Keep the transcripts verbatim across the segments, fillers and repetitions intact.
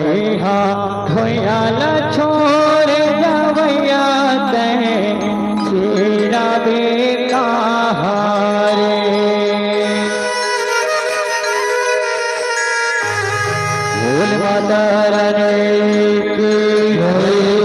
भैया ला छोड़ जावैया तैं, छेड़ा बे कहाँ रे। बोल माता रानी की जय।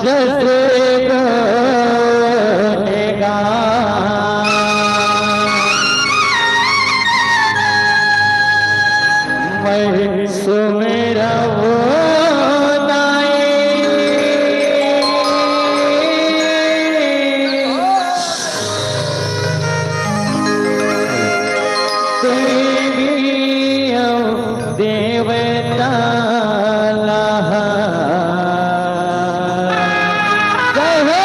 जैसे रहेगा। मैं सुमेरा वो दाई। देवी अउ देवता लहा। जय हो।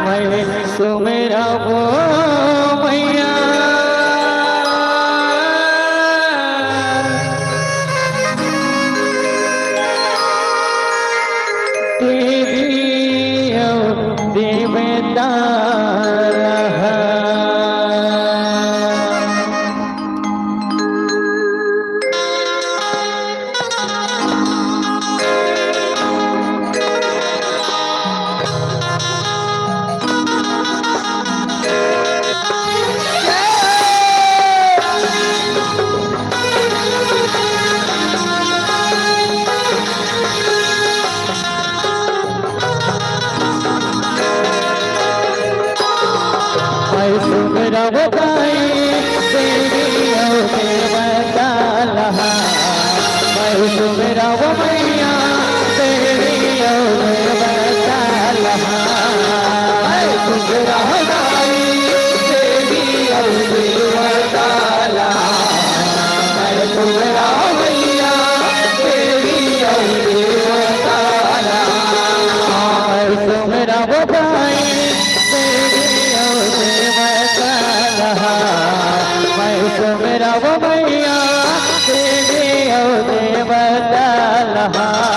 मैं सुमेरा वो मैया। देवी अउ देवता लहा। मैं सुमेरा वो दाई, देवी अउ देवता लहा। मैं सुमेरा वो मैया, देवी अउ देवता लहा। मैं सुमेरा वो दाई, देवी अउ देवता लहा। मैं सुमेरा वो मैया, देवी अउ देवता लहा। मैं सुमेरा वो दाई, देवी अउ देवता लहा। मैं सुमेरा वो मैया, देवी अउ देवता लहा। मैं सुमेरा वो दाई, देवी अउ देवता लहा। मैं सुमेरा वो मैया, देवी अउ देवता लहा।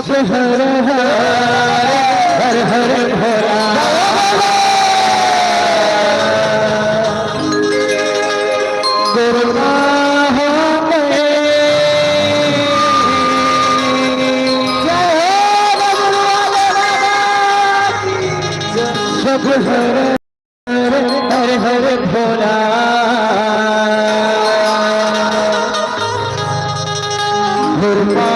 हर हर हर हर भोला। गुरु महादेव। जय हो गुरु महादेव। जब हर हर हर भोला, गुरु महादेव।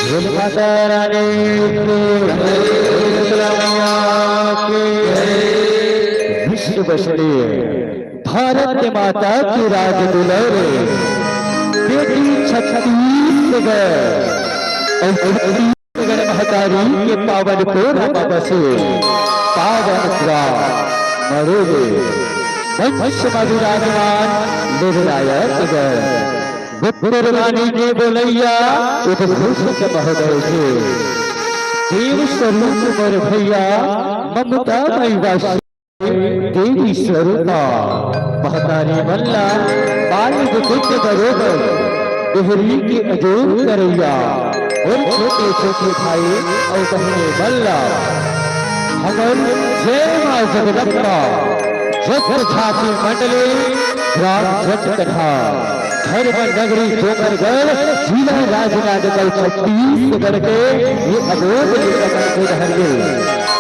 बोल माता रानी की, बोल शीतला मैया की। विश्ववासिनी भारत माता की राज दुलारे, बेटी छत्तीसगढ़ और महतारी के पावन कोरा म बसे पावन ग्राम मड़ोले मंच म विराजमान निर्णायक गण, गुप्त रानी के बोलैया उद्घोषक महोदय के देव स्वरूप मोर भैया ममता मैवा देवी स्वरूपा महतारी मन ला बाल बुजुर्ग बरोबर देहरी के अजोर करैया अउ छोटे छोटे भाई अउ बहिनी मन ला हमर जय माँ जगदम्बा जस झांकी मंडली ग्राम जटकरहा धर्म नगरी डोंगरगढ़, जिला राजनांदगांव, छत्तीसगढ़ के ये अबोध नमन के धरले।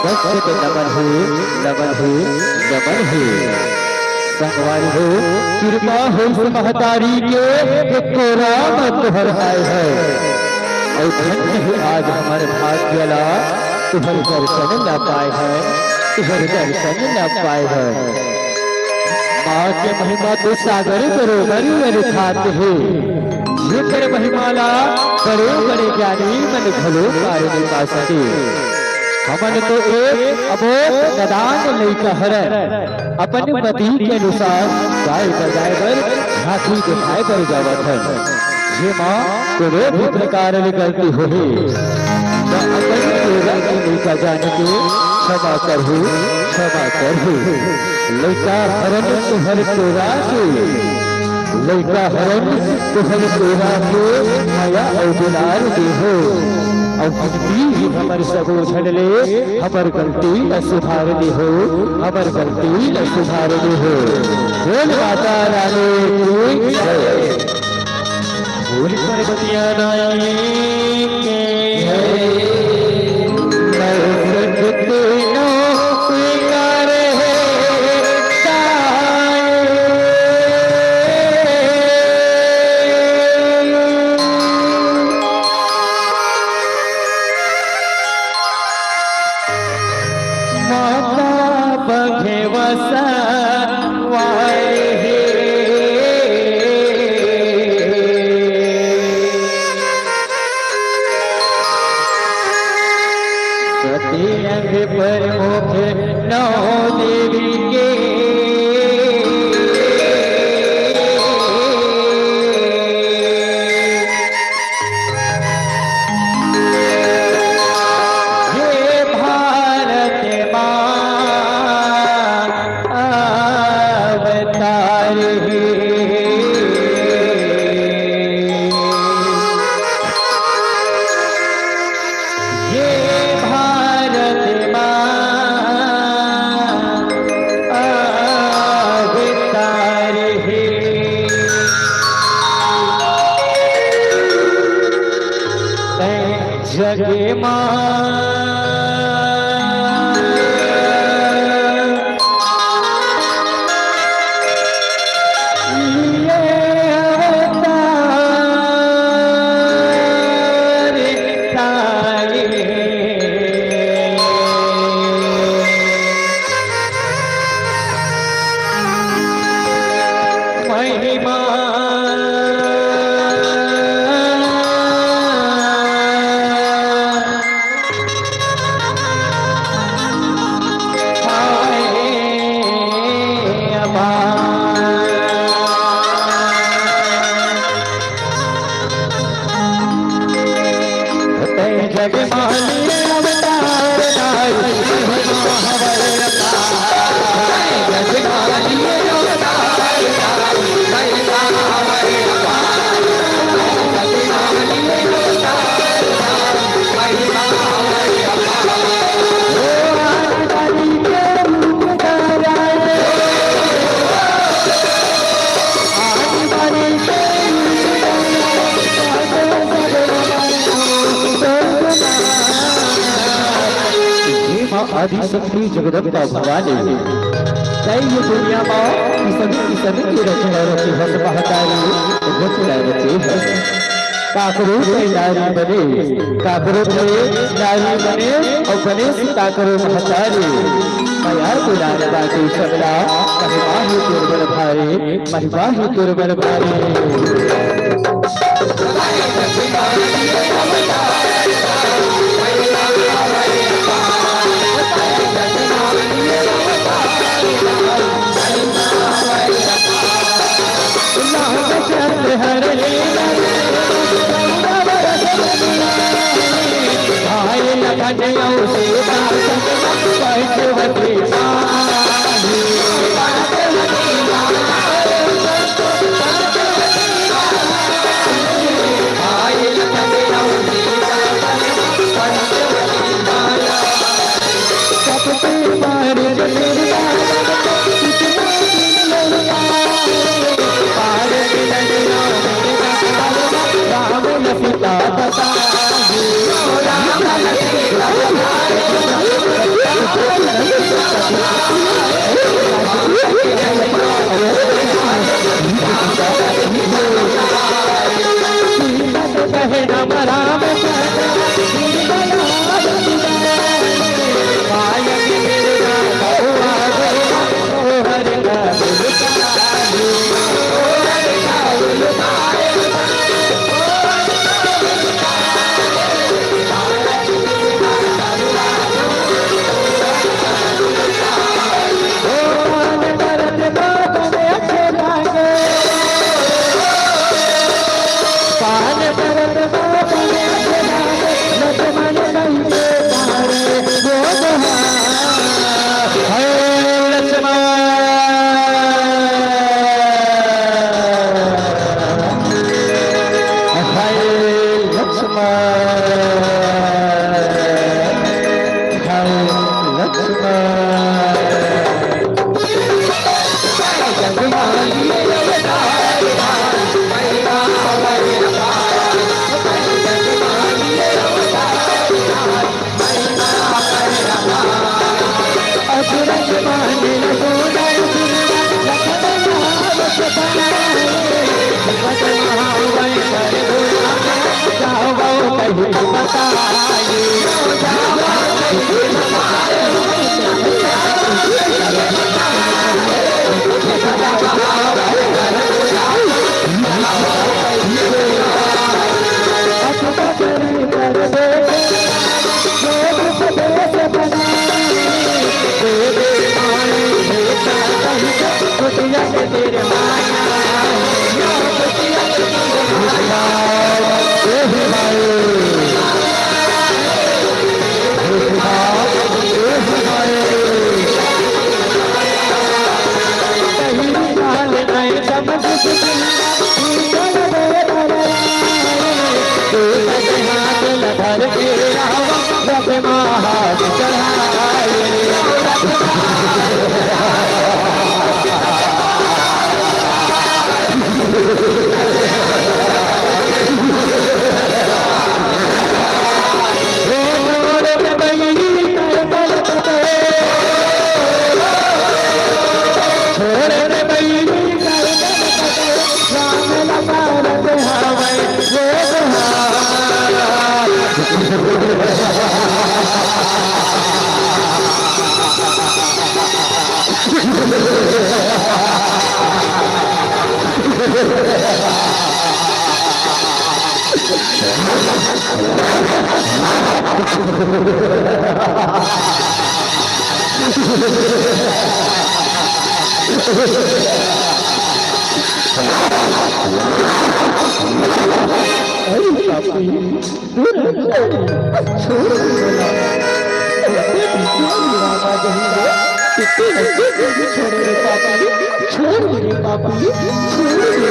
दस के नमन हे, नमन हे, नमन हे। संगवारी हो, कृपा हो इस महतारी के, के कोरा म तुहर आए हे। अउ धन्य हे आज हमर भाग्य ला, तुहर दर्शन ला पाए हे, तुहर दर्शन ला पाए हे। माँ के महिमा तो सागर बरोबर अनखात हे, जेकर महिमा ला बड़े-बड़े ज्ञानी मन घलो पार नइ पा सके। हमन तो एक अबोध नदान लइका हरन, अपन मति के अनुसार गाय बजाए बर, झांकी देखाए बर जावत हन। जेमा कोनो भी प्रकार ले गलती होही, त अपन टोरा के लइका जान के क्षमा करहू, क्षमा करहू। लइका हरन तुहर टोरा के, लइका हरन तुहर टोरा के, मया अउ दुलार देहू। अउ विनती हे हमर सबो झन ले, हमर गलती ला सुधार देहू, हमर गलती ला सुधार देहू। बोल माता रानी की जय। बोल पार्वतिया नाई के जय। नौ सत तीनों स्वीकार हे ताई। माता बघेवसा वाए हे। सती अंग प्रमुख नौ देवी के। हे भारत माँ अवतार हे। हे भारत माँ अवतार हे। तैं जग माँ लिए अवतार तारी। महिमा आदि शक्ति जगदम्बा भवानी। तैं ये दुनिया मा किसम किसम के रचना रचे हस महतारी, रचना रचे हस। काकरो तैं नारी बने, काकरो तैं नारी बने, अउ बने से काकरो महतारी। मया दुलार बाटे सबला, महिमा हे तोर बड़ भारी, महिमा हे तोर बड़ भारी। हर लीला भाई लखन अउ सीता संग पंचवटी माही। अरे पापी, दूर हट जा, छोड़ दे ना। तेरे पीछे भी राम आ जाएंगे। कितने लगे तुझे छोड़ो रे पापी, छोड़ दे रे पापी, छोड़ दे।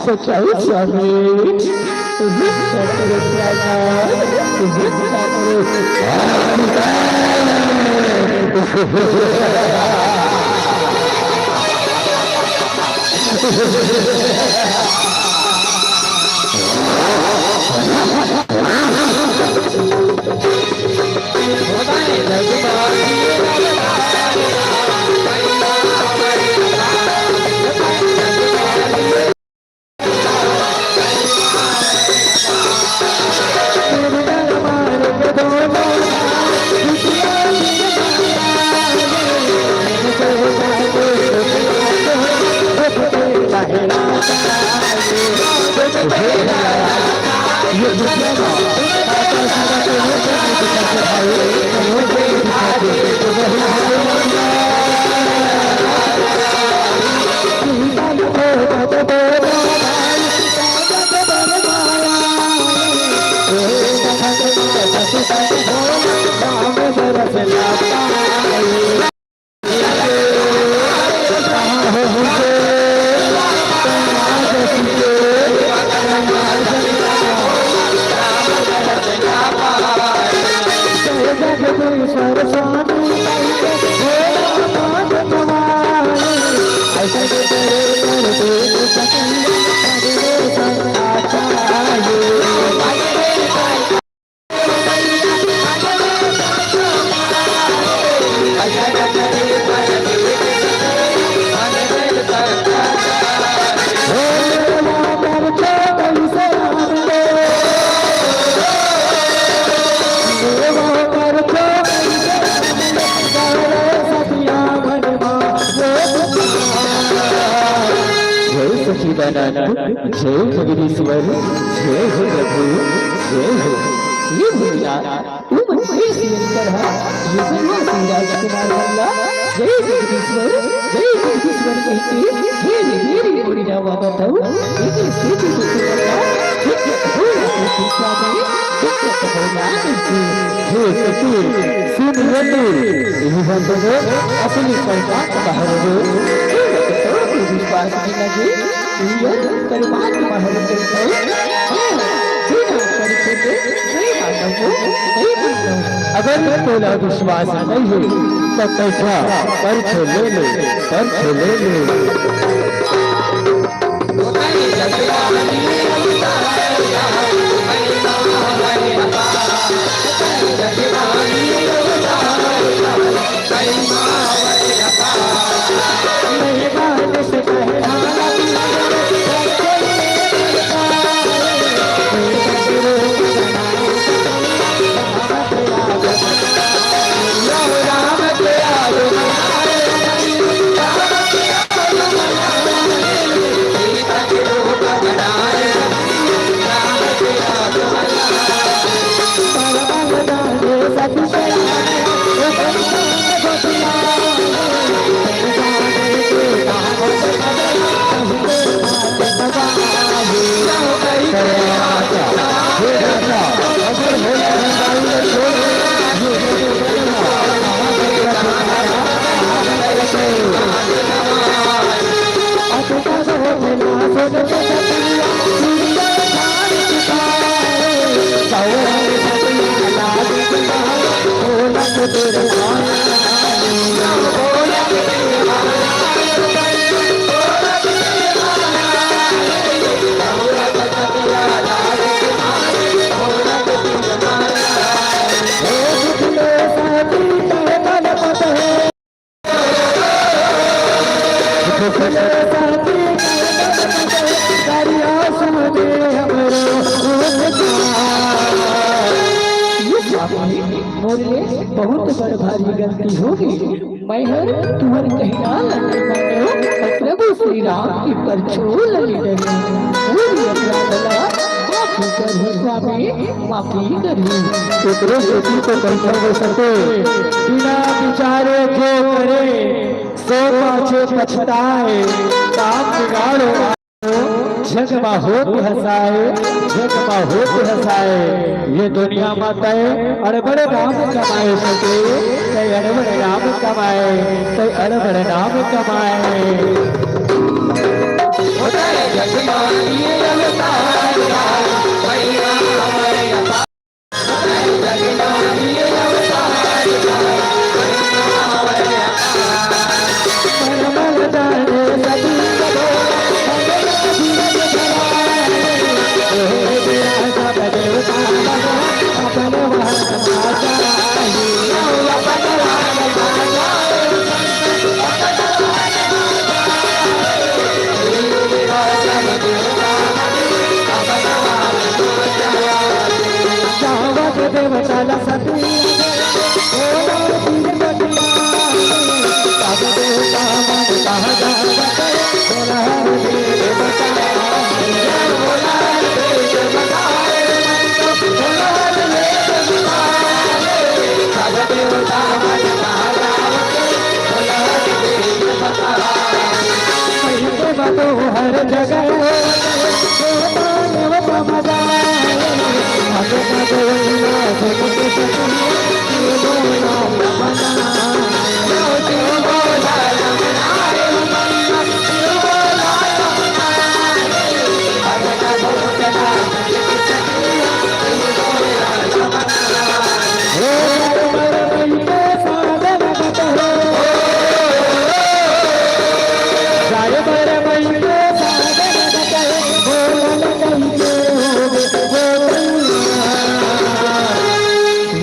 सच्चाई स्वामी, तुझे छोड़ के प्यारा, तुझे छोड़ के जय सच्चिदानंद, जय जगदीश्वर, जय हो प्रभु, जय हो। हे भोलेनाथ, तू मन के सियन कर हा, ये बनवासी राजकुमार भल्ला, जय जगदीश्वर, जय जगदीश्वर कहके, हे रे, हे रे, मोरी रावा बताऊ, एके सेती तो तू बता, हे के हो ना तू स्वामी, हे के हो ना तू। हे सती, सुन ये तू, ये बंधन असली संसार बाहर हो, हे तो तू विश्वास नहीं लगे, ये कलमात बाहर हो, हाँ, बिना परिचय के नहीं मानव, नहीं मानव। अगर तोला विश्वास नहीं है, तो तैं जा, परिचय ले ले, परिचय ले ले। ये स्वामी, मोर ले बहुत बड़ भारी गलती होगे। मैं हर तुहर कहना ल नइ मानेंव, अउ प्रभु श्री राम के परछो ल नइ डरेंव। मोर ये अपराध ला माफी करहू स्वामी, माफी करहू। एकरे सेती तो कहिथंव सती, बिना बिचारे जो करे, सो पाछे पछताए। काम बिगाड़ो झग मा होत हँसाए, झग मा होत हँसाए। ये दुनिया मा तैं अड़बड़ नाम कमाए सती, तैं अड़बड़ नाम कमाए, तैं अड़बड़ नाम कमाए। तो हर जगह होता नेवता मजा।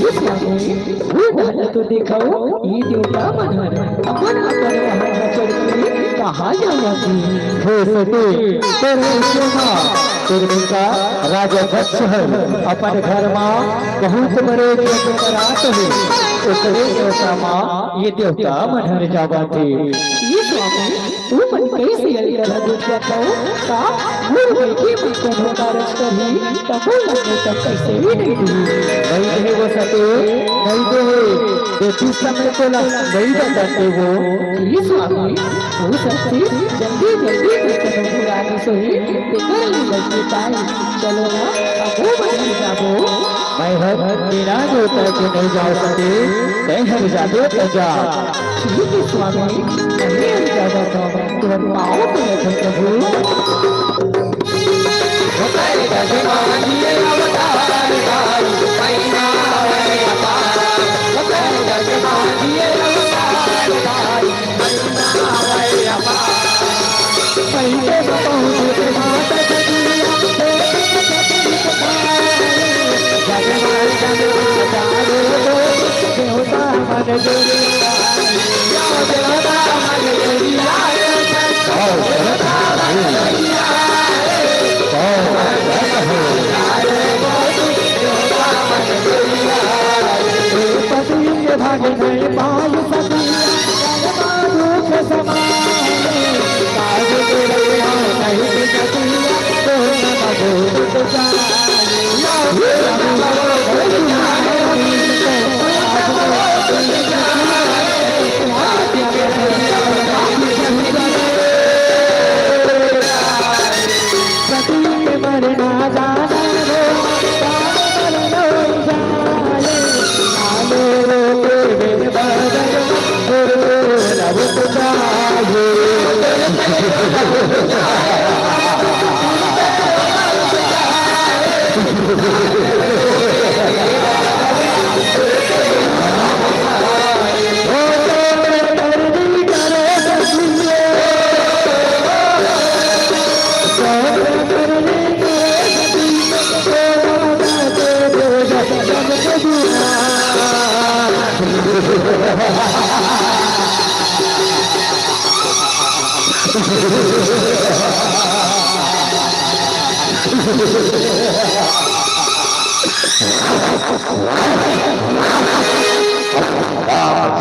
ये स्वामी, वो गाना तो दिखाओ, ये देवता मन हर अपन अपन वाहन में चढ़ के कहाँ जावत हे? हे सती, तोर सुना, तोर बेटा राजा दक्ष हर अपन घर मा बहुत बड़े यज्ञ करात हे, ओकरे देवता मा ये देवता मन हर जावत हे। ये स्वामी, तू मन कइसे अलग अलग हो जाथव? का मोर बेटी मन कोनो कारज करही, तभो मन तक कइसे भी नहीं दूँ। नहीं दे वो सती, नहीं दे। देखिस समय तो ला नहीं बताते वो। जी स्वामी, वो सती जल्दी जल्दी में कोनो पुरानी सोई, तेकर ले बची पाई। चलो ना, अब वो बची जाबो। मैं हर बिना देवता के नहीं जाओ सती, तैं हर जाबे त जा। ठीक है स्वामी, अभी हम जावत हन, तुमन पाँव पड़त हन प्रभु।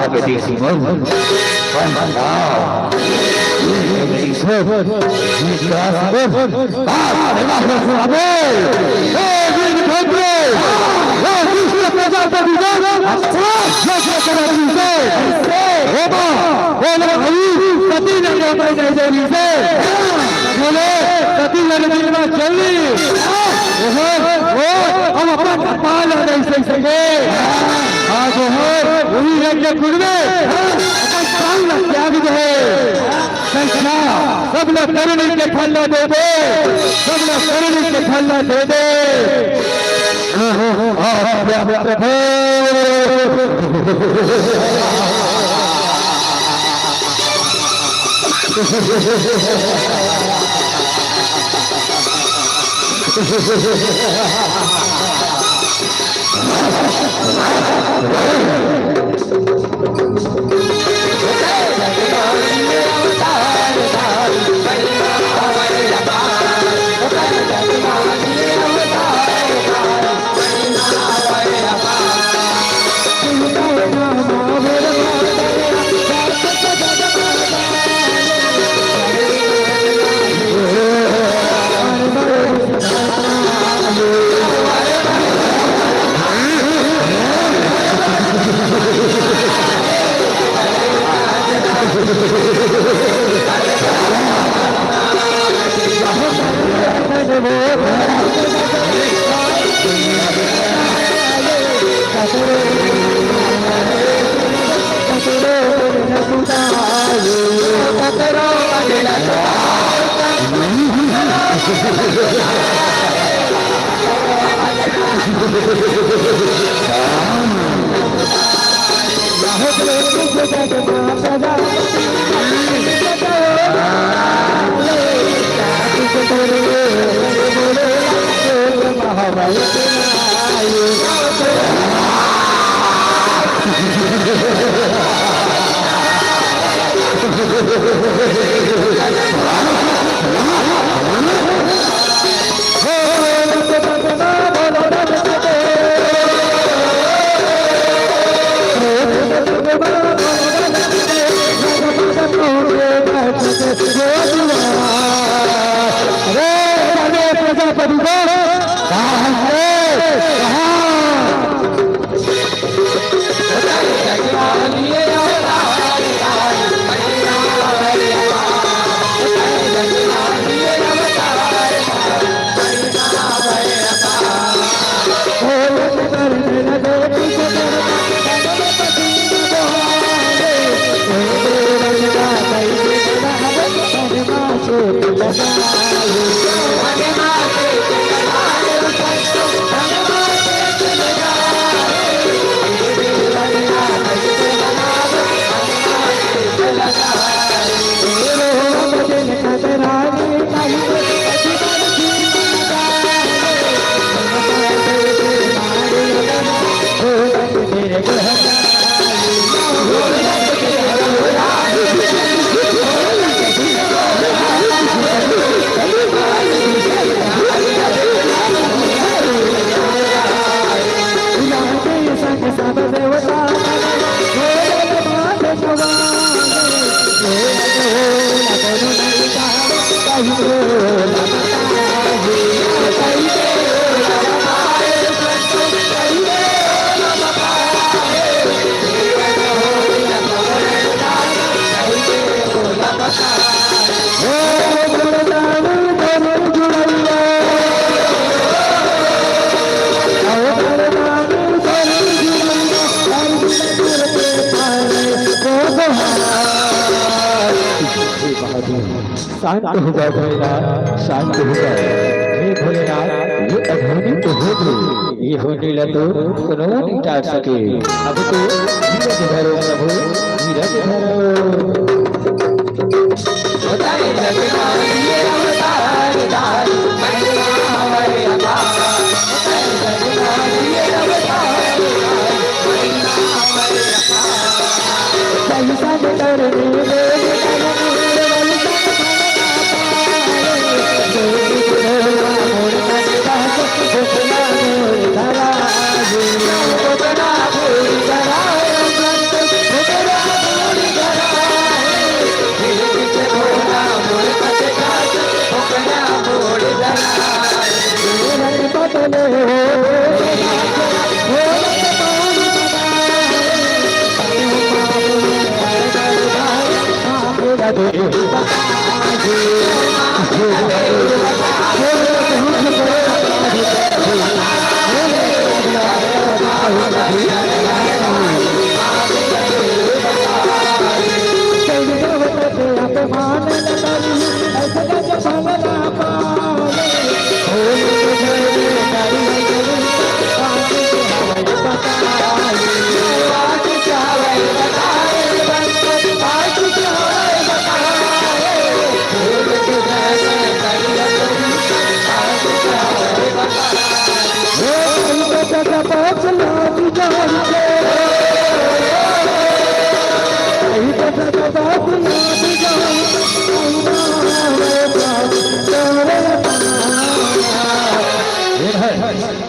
जगदीश मोहन, जगदीश मोहन, विकास मोहन। अबे, हे वीरभद्र, हे कृष्ण प्रजापति, अच्छा, जय जय करो तुझे। हे माँ, बोलो हरि, सती नंदन भाई जय जय से। बोलो, सती नंदन दिल में चली। ओहो, ओ, हम अपन कपाल नहीं सही सके। आज ओहो, वही यज्ञ कुंड में अपन प्राण त्याग दे। संख्या, सब लोग करनी के फल दे दे, सब लोग करनी के फल दे दे। अरे, अरे, प्रजापति को कहाँ है? कहाँ? शांत हो जा भोलेनाथ, शांत हो जा। हे भोलेनाथ, ये अघोरी तो हो गई, ये होरी ला तो कोनो नहीं टार सके। अब तो धीरज धरो प्रभु, धीरज धरो।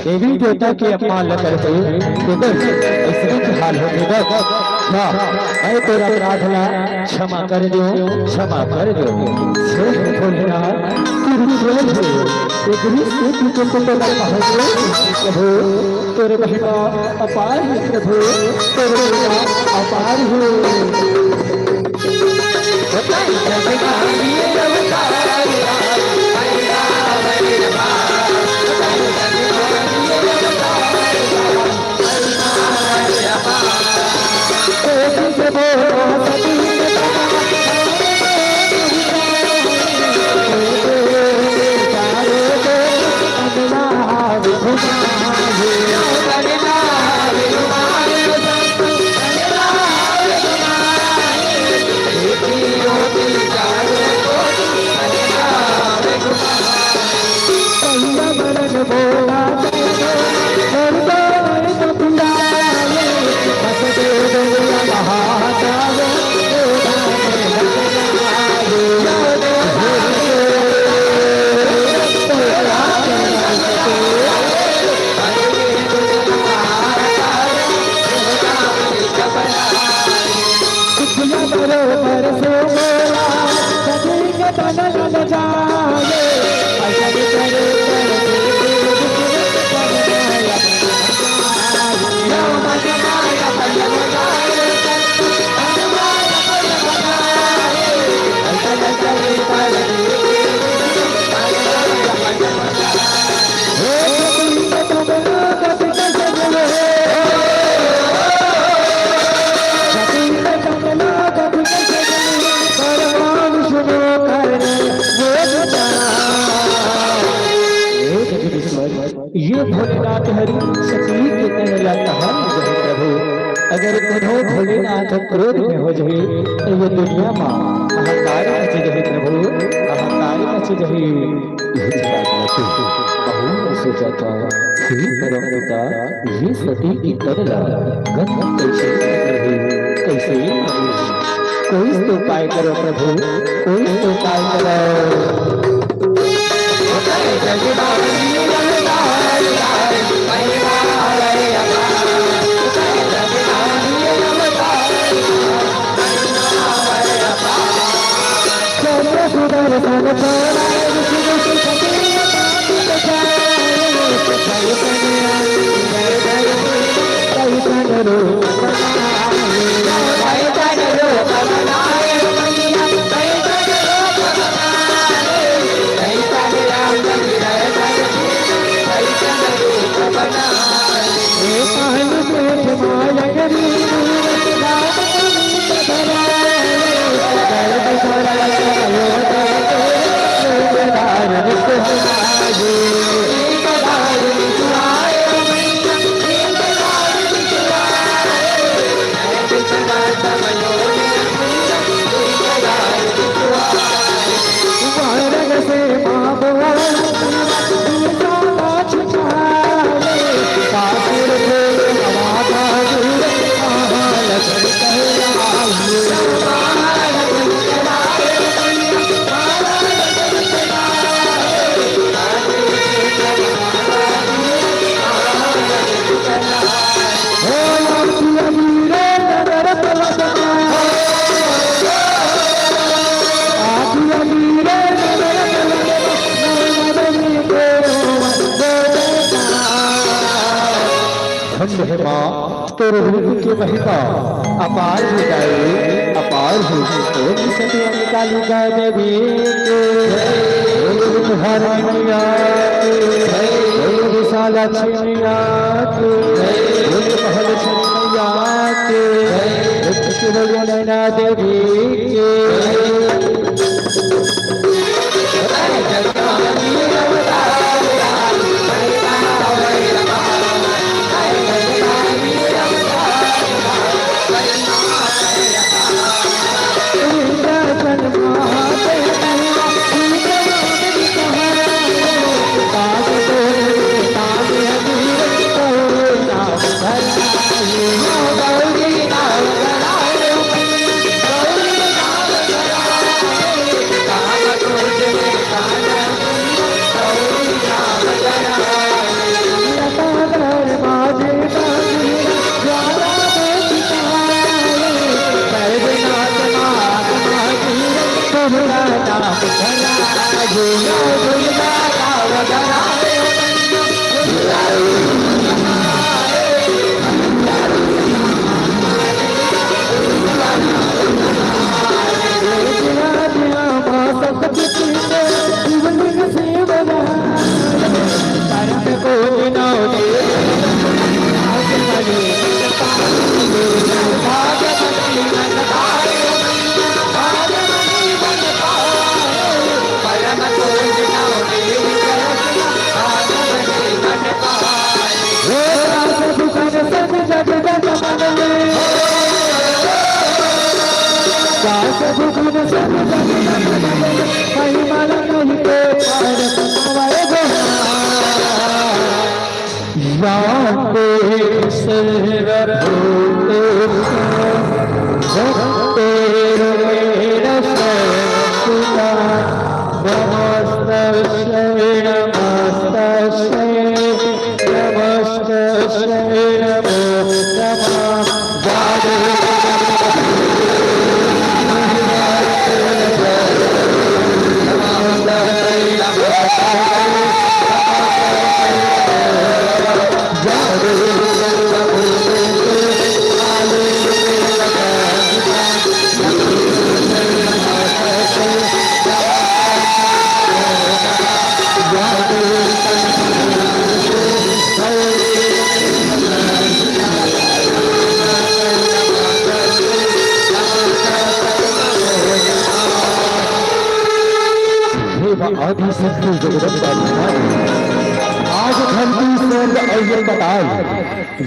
देवी देवता के अपमान ल करथे, तेकर अइसने के हाल होथे गा। हाँ, मैं तोर अपराध ला क्षमा कर देंव, क्षमा कर देंव। हे भोलेनाथ, तू विश्वनाथ हे, तेकरी से तू तो तो प्रभु, तोर महिमा अपार हे प्रभु, तोर महिमा अपार हे। हरि सती के नैन ला कहाँ ले जही प्रभु। अगर कोनो भोलेनाथ क्रोध में हो जही, त ये दुनिया मा हाहाकार मच जही प्रभु, हाहाकार मच जही। यही बात ला तू बहुत सोचा था, हे परम पिता, ये सती के तन ला गंध कइसे करही, कइसे करही? कोई तो उपाय करो प्रभु, कोई तो उपाय करो। धन्य हे माँ, तोर रूप के महिमा अपार हे दाई, अपार हे। ओम सती अंबिका लिंगा देवी के, ओम रूप हर मैया के, ओम विशालाक्षी मैया के, ओम महालक्ष्मी मैया के, ओम शिवलिंग नैना देवी के। या देवी सर्वभूतेषु शक्तिरूपेण संस्थिता। नमस्तस्यै नमस्तस्यै नमस्तस्यै नमो नमः। या देवी बताए,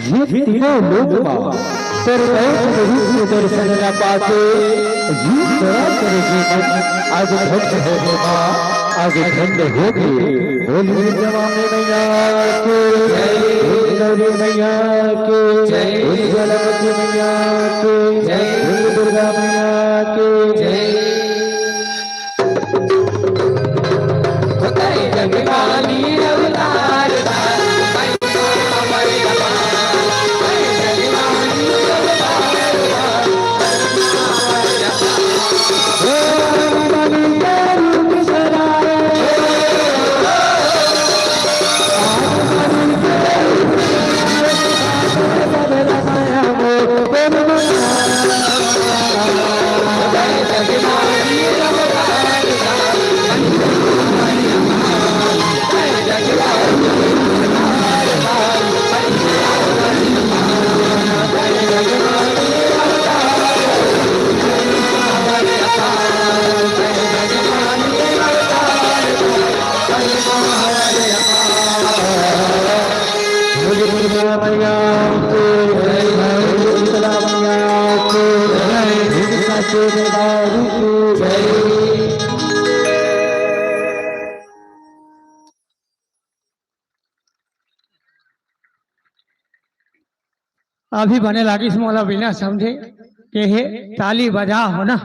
ये तीनों लोक मा तेरे ऐसे रूप के दर्शन न पाते, ये तेरा तेरे जीवन आज धन्य हो गे माँ, आज धन्य हो गे। बोलिए जवानी मैया की जय, बोलिए मैया की जय, बोलिए जलपति मैया की जय, बोलिए दुर्गा मैया की जय। अभी बने लागिस मोला बिना समझे के हे ताली बजा हो ना,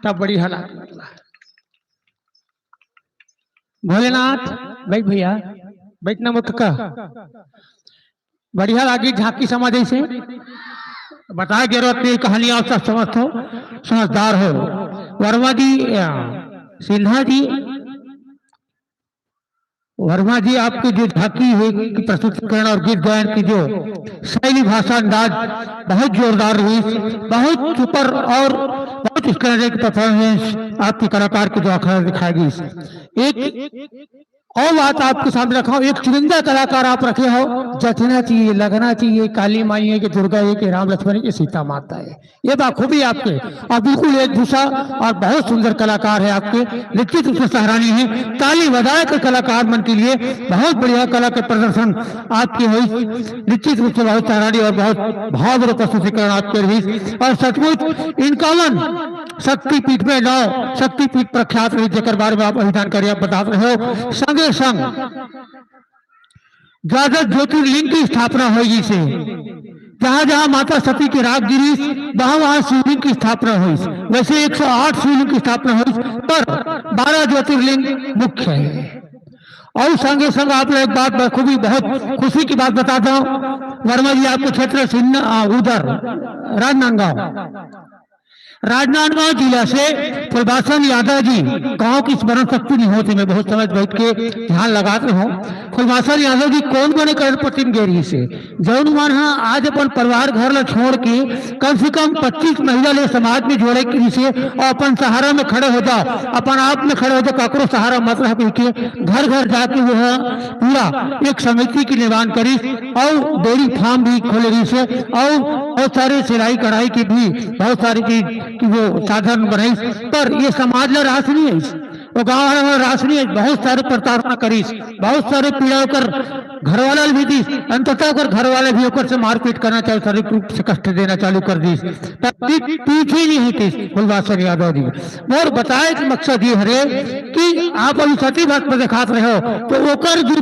तब बढ़िया लागे। भोलेनाथ, बैठ भैया, बैठना मत का। बढ़िया लागी झांकी समझ ऐसे बताए जरूरत नहीं, कहानी आप सब समझ हो, समझदार हो। वर्मा जी, अ, सिन्हा जी, वर्मा जी, आपकी जो झांकी है कि प्रस्तुतिकरण और गीत गायन की जो शैली, भाषा, अंदाज बहुत जोरदार रही, बहुत सुपर और बहुत स्टैंडर्ड परफॉर्मेंस आपके कलाकार के जो अखड़ा दिखाई गई। एक और बात आपके सामने रखा हूँ, एक चुनिंदा कलाकार आप रखे हो, जचना चाहिए, लगना चाहिए, काली माई है कि दुर्गा है कि राम लक्ष्मण है कि सीता माता है। ये बाखूबी आपके, और बिल्कुल एक दूसरा और बहुत सुंदर कलाकार है आपके, निश्चित रूप से सराहनीय है। ताली बजाए के कलाकार मन के लिए बहुत बढ़िया कला के प्रदर्शन आपके हुई, निश्चित रूप से बहुत सराहनीय और बहुत भाव प्रस्तुतिकरण आपके रही। और सचमुच इनकावन शक्तिपीठ में नौ शक्तिपीठ प्रख्यात रही, जेकर बारे में आप अभी जानकारी आप बता रहे हो। संगे संग द्वादश ज्योतिर्लिंग की स्थापना होई से, जहां जहां माता सती के राख गिरीस, वहां वहां शिवलिंग की स्थापना होई। वैसे एक सौ आठ शिवलिंग की स्थापना होई, पर बारह ज्योतिर्लिंग मुख्य है। और संगे संग आप लोग एक बात बखूबी, बहुत खुशी की बात बता दो, वर्मा जी आपके क्षेत्र सिन्ना, आ, उधर राजनांदगांव, राजनांदगांव जिला से फुलवासन यादव जी, गांव की स्मरण शक्ति नहीं होती, मैं बहुत समय बैठ के ध्यान लगात रहा हूँ। फुलवासन यादव जी कौन बने करोड़पति में गे रहिस हे, जौन मन ह आज अपन परिवार घर ला छोड़ के कम से कम पच्चीस महिला ले समाज में जोड़े के रहिस हे और अपन सहारा में खड़े हो जाओ, अपन आप में खड़े हो जाओ, काकरो सहारा मत रह कह के घर घर जाके वो ह पूरा एक समिति के निर्माण करिस और डेयरी फार्म भी खोले रहिस हे और बहुत सारे सिलाई कढ़ाई की भी बहुत सारी चीज की वो साधन बनाइस, पर ये समाज ला रास नहीं आइस, वो गांव वाला ला रास नहीं आइस। बहुत सारे प्रताड़ना करिस, बहुत सारे पीड़ा ओकर घर वाला भी दिस, अंततः ओकर घर वाले भी ओकर से मारपीट करना चालू, शारीरिक रूप से कष्ट देना चालू कर दिस। तब पी-, पीछे नहीं हटिस फुलवासन यादव जी। मोर बताए के मकसद ये हरे कि आप अभी सती बात पर दिखात रहे हो, तो ओकर जो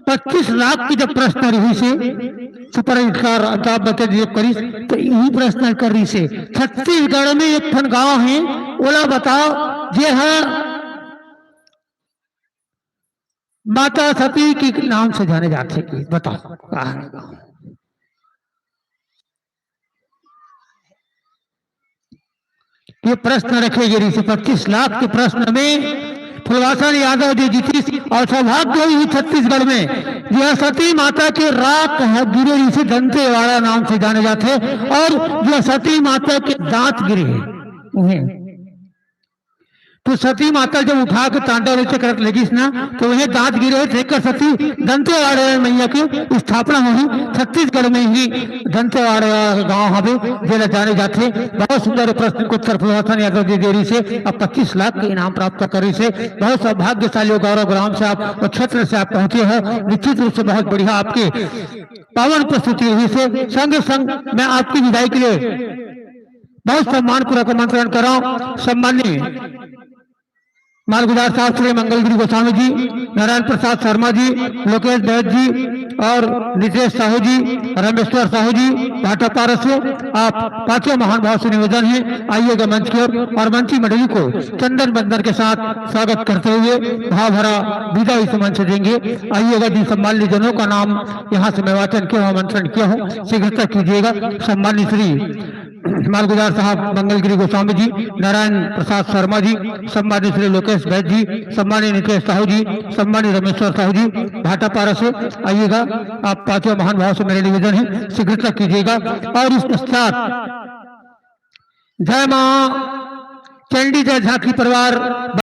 पच्चीस लाख के जब प्रश्न रहिस हे, सुपर स्टार अमिताभ बच्चन जी जब करिस, तो यही प्रश्न कर रहिस हे, छत्तीसगढ़ में एक ठन गांव है, ओला बताओ, जे ह माता सती के नाम से जाने जाथे, कि बताओ कहाँ है गांव? ये प्रश्न रखे गे रहिस हे, पच्चीस लाख के प्रश्न में फुलवासन यादव जी जीतिस और सौभाग्य होइस छत्तीसगढ़ में, यह सती माता के राख ह गिरे रहिस हे, दंतेवाड़ा नाम से जाने जाथे, और यह सती माता के दांत गिरे हे उहें। तो सती माता जब उठा के तांडव नृत्य करत लगिस ना, तो वह दांत गिरे, तेकर सती दंतेवाड़ा मैया के स्थापना होही। छत्तीसगढ़ में ही दंतेवाड़ा गांव हवे, जेला जाने जाथे। बहुत सुंदर प्रश्न के उत्तर प्रभासन यादव जी दे रही से, अब पच्चीस लाख के इनाम प्राप्त करी से। बहुत सौभाग्यशाली हो गौरव ग्राम से आप और क्षेत्र से आप पहुंचे हो, निश्चित रूप से बहुत बढ़िया आपके पावन प्रस्तुति हुई से। संगे संग मैं आपकी विदाई के लिए बहुत सम्मान पूर्वक आमंत्रण कराऊं सम्माननीय मालगुजार साहब श्री मंगलगिरी गोस्वामी जी, नारायण प्रसाद शर्मा जी, लोकेश बैद जी और नितेश साहू जी, रमेश्वर साहू जी, भाटापारा से आप पांचों महानुभाव से निवेदन है, आइएगा मंच की ओर और मंची मंडली को चंदन बंदन के साथ स्वागत करते हुए भाव भरा विदाई से मंच देंगे। आइएगा जी, सम्मानित जनों का नाम यहाँ से मैं वाचन किया हूँ, आमंत्रण किया हूँ, शीघ्रता कीजिएगा। सम्मानित श्री मालगुजार साहब मंगलगिरी गोस्वामी जी, नारायण प्रसाद शर्मा जी, सम्मानित श्री लोकेश बैद जी, सम्मानित नितेश साहू जी, सम्मानित रमेश्वर साहू जी, भाटापारा से आइएगा। आप पांचों महानुभाव से मेरा निवेदन है, शीघ्रता कीजिएगा। और इस पश्चात जय माँ चंडी, जय झांकी परिवार,